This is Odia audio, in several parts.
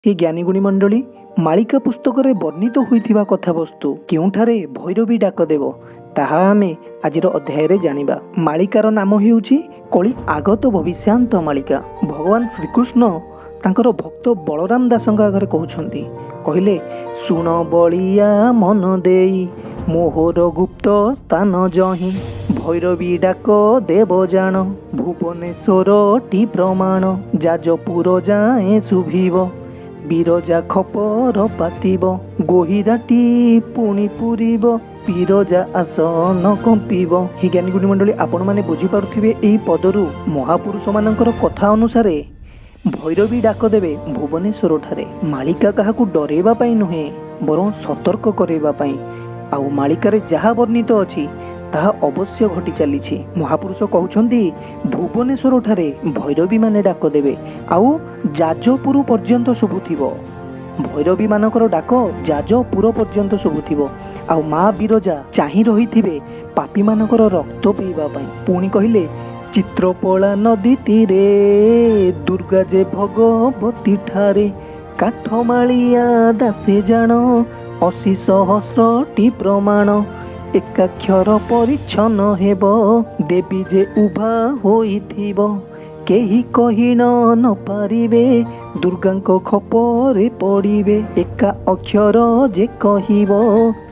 ହେ ଜ୍ଞାନୀଗୁଣୀ ମଣ୍ଡଳୀ, ମାଳିକା ପୁସ୍ତକରେ ବର୍ଣ୍ଣିତ ହୋଇଥିବା କଥାବସ୍ତୁ କେଉଁଠାରେ ଭୈରବୀ ଡାକ ଦେବ, ତାହା ଆମେ ଆଜିର ଅଧ୍ୟାୟରେ ଜାଣିବା। ମାଳିକାର ନାମ ହେଉଛି କଳି ଆଗତ ଭବିଷ୍ୟାନ୍ତ ମାଳିକା। ଭଗବାନ ଶ୍ରୀକୃଷ୍ଣ ତାଙ୍କର ଭକ୍ତ ବଳରାମ ଦାସଙ୍କ ଆଗରେ କହୁଛନ୍ତି, କହିଲେ, ଶୁଣ ବଳିଆ ମନ ଦେଇ, ମୋହର ଗୁପ୍ତ ସ୍ଥାନ ଯହିଁ, ଭୈରବୀ ଡାକ ଦେବ ଜାଣ, ଭୁବନେଶ୍ୱରଟି ପ୍ରମାଣ, ଯାଜପୁର ଯାଏଁ ଶୁଭିବ, ବିରଜା ଖପର ପାତିବ, ଗୋହିରାଟି ପୁଣି ପୁରିବ, ବିରଜା ଆସନ କମ୍ପିବ। ହେ ଜ୍ଞାନୀଗୁଣୀ ମଣ୍ଡଳୀ, ଆପଣମାନେ ବୁଝିପାରୁଥିବେ ଏହି ପଦରୁ ମହାପୁରୁଷମାନଙ୍କର କଥା ଅନୁସାରେ ଭୈରବୀ ଡାକ ଦେବେ ଭୁବନେଶ୍ୱରଠାରେ। ମାଳିକା କାହାକୁ ଡରେଇବା ପାଇଁ ନୁହେଁ, ବରଂ ସତର୍କ କରାଇବା ପାଇଁ। ଆଉ ମାଳିକାରେ ଯାହା ବର୍ଣ୍ଣିତ ଅଛି, ତାହା ଅବଶ୍ୟ ଘଟି ଚାଲିଛି। ମହାପୁରୁଷ କହୁଛନ୍ତି, ଭୁବନେଶ୍ୱରଠାରେ ଭୈରବୀମାନେ ଡାକ ଦେବେ ଆଉ ଯାଜପୁର ପର୍ଯ୍ୟନ୍ତ ଶୁଭୁଥିବ। ଭୈରବୀମାନଙ୍କର ଡାକ ଯାଜପୁର ପର୍ଯ୍ୟନ୍ତ ଶୁଭୁଥିବ ଆଉ ମା ବିରଜା ଚାହିଁ ରହିଥିବେ ପାପୀମାନଙ୍କର ରକ୍ତ ପିଇବା ପାଇଁ। ପୁଣି କହିଲେ, ଚିତ୍ରପଳା ନଦୀ ତୀରେ ଦୁର୍ଗା ଯେ ଭଗବତୀ ଠାରେ, କାଠମାଳିଆ ଦାସେ ଜାଣ, 80 ସହସ୍ରଟି ପ୍ରମାଣ, ଏକାକ୍ଷର ପରିଚ୍ଛନ୍ନ ହେବ, ଦେବୀ ଯେ ଉଭା ହୋଇଥିବ, କେହି କହିଣ ନ ପାରିବେ, ଦୁର୍ଗାଙ୍କ ଖପରେ ପଡ଼ିବେ, ଏକା ଅକ୍ଷର ଯେ କହିବ,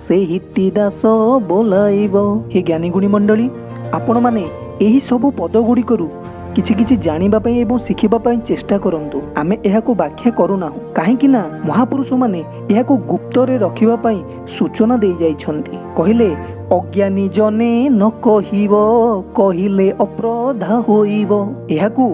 ସେହିଟି ଦାସ ବୋଲାଇବ। ହେ ଜ୍ଞାନୀଗୁଣୀ ମଣ୍ଡଳୀ, ଆପଣମାନେ ଏହି ସବୁ ପଦ ଗୁଡ଼ିକରୁ କିଛି କିଛି ଜାଣିବା ପାଇଁ ଏବଂ ଶିଖିବା ପାଇଁ ଚେଷ୍ଟା କରନ୍ତୁ। ଆମେ ଏହାକୁ ବ୍ୟାଖ୍ୟା କରୁନାହୁଁ, କାହିଁକି ନା ମହାପୁରୁଷମାନେ ଏହାକୁ ଗୁପ୍ତରେ ରଖିବା ପାଇଁ ସୂଚନା ଦେଇଯାଇଛନ୍ତି। କହିଲେ, ଅଜ୍ଞାନୀ ଜନେ ନ କହିବ, କହିଲେ ଅପରାଧ ହୋଇବ। ଏହାକୁ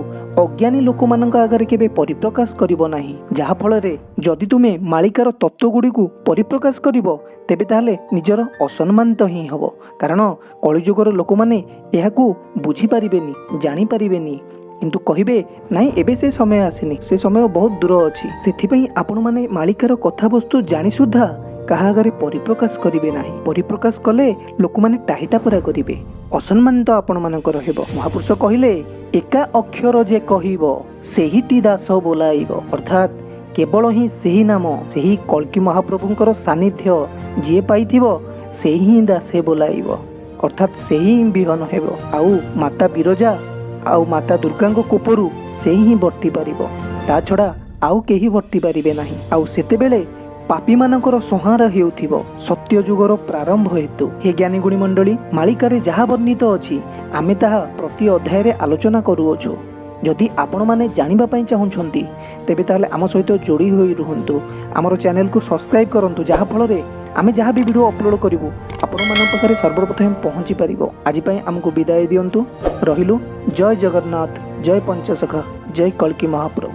ଅଜ୍ଞାନୀ ଲୋକମାନଙ୍କ ଆଗରେ କେବେ ପରିପ୍ରକାଶ କରିବ ନାହିଁ, ଯାହାଫଳରେ ଯଦି ତୁମେ ମାଳିକାର ତତ୍ତ୍ୱ ଗୁଡ଼ିକୁ ପରିପ୍ରକାଶ କରିବ, ତେବେ ତାହେଲେ ନିଜର ଅସମ୍ମାନିତ ହିଁ ହେବ। କାରଣ କଳିଯୁଗର ଲୋକମାନେ ଏହାକୁ ବୁଝିପାରିବେନି, ଜାଣିପାରିବେନି, କିନ୍ତୁ କହିବେ, ନାଇଁ, ଏବେ ସେ ସମୟ ଆସିନି, ସେ ସମୟ ବହୁତ ଦୂର ଅଛି। ସେଥିପାଇଁ ଆପଣମାନେ ମାଳିକାର କଥାବସ୍ତୁ ଜାଣି ସୁଦ୍ଧା କାହା ଆଗରେ ପରିପ୍ରକାଶ କରିବେ ନାହିଁ। ପରିପ୍ରକାଶ କଲେ ଲୋକମାନେ ଟାହିଟାପରା କରିବେ, ଅସମ୍ମାନିତ ଆପଣମାନଙ୍କର ହେବ। ମହାପୁରୁଷ କହିଲେ, ଏକା ଅକ୍ଷର ଯେ କହିବ, ସେହିଟି ଦାସ ବୋଲାଇବ। ଅର୍ଥାତ୍ କେବଳ ହିଁ ସେହି ନାମ, ସେହି କଳ୍କି ମହାପ୍ରଭୁଙ୍କର ସାନ୍ନିଧ୍ୟ ଯିଏ ପାଇଥିବ, ସେହି ହିଁ ଦାସେ ବୋଲାଇବ, ଅର୍ଥାତ୍ ସେହି ହିଁ ବିହନ ହେବ ଆଉ ମାତା ବିରଜା ଆଉ ମାତା ଦୁର୍ଗାଙ୍କ କୋପରୁ ସେହି ହିଁ ବର୍ତ୍ତି ପାରିବ। ତା ଛଡ଼ା ଆଉ କେହି ବର୍ତ୍ତି ପାରିବେ ନାହିଁ। ଆଉ ସେତେବେଳେ ପାପୀମାନଙ୍କର ସଂହାର ହେଉଥିବ ସତ୍ୟ ଯୁଗର ପ୍ରାରମ୍ଭ ହେତୁ। ହେ ଜ୍ଞାନୀଗୁଣୀ ମଣ୍ଡଳୀ, ମାଳିକାରେ ଯାହା ବର୍ଣ୍ଣିତ ଅଛି, ଆମେ ତାହା ପ୍ରତି ଅଧ୍ୟାୟରେ ଆଲୋଚନା କରୁଅଛୁ। ଯଦି ଆପଣମାନେ ଜାଣିବା ପାଇଁ ଚାହୁଁଛନ୍ତି, ତେବେ ତାହେଲେ ଆମ ସହିତ ଯୋଡ଼ି ହୋଇ ରୁହନ୍ତୁ। ଆମର ଚ୍ୟାନେଲକୁ ସବସ୍କ୍ରାଇବ୍ କରନ୍ତୁ, ଯାହାଫଳରେ ଆମେ ଯାହା ବି ଭିଡ଼ିଓ ଅପଲୋଡ଼ କରିବୁ, ଆପଣମାନଙ୍କ ପାଖରେ ସର୍ବପ୍ରଥମେ ପହଞ୍ଚି ପାରିବ। ଆଜି ପାଇଁ ଆମକୁ ବିଦାୟ ଦିଅନ୍ତୁ, ରହିଲୁ। ଜୟ ଜଗନ୍ନାଥ, ଜୟ ପଞ୍ଚସଖା, ଜୟ କଳ୍କି ମହାପ୍ରଭୁ।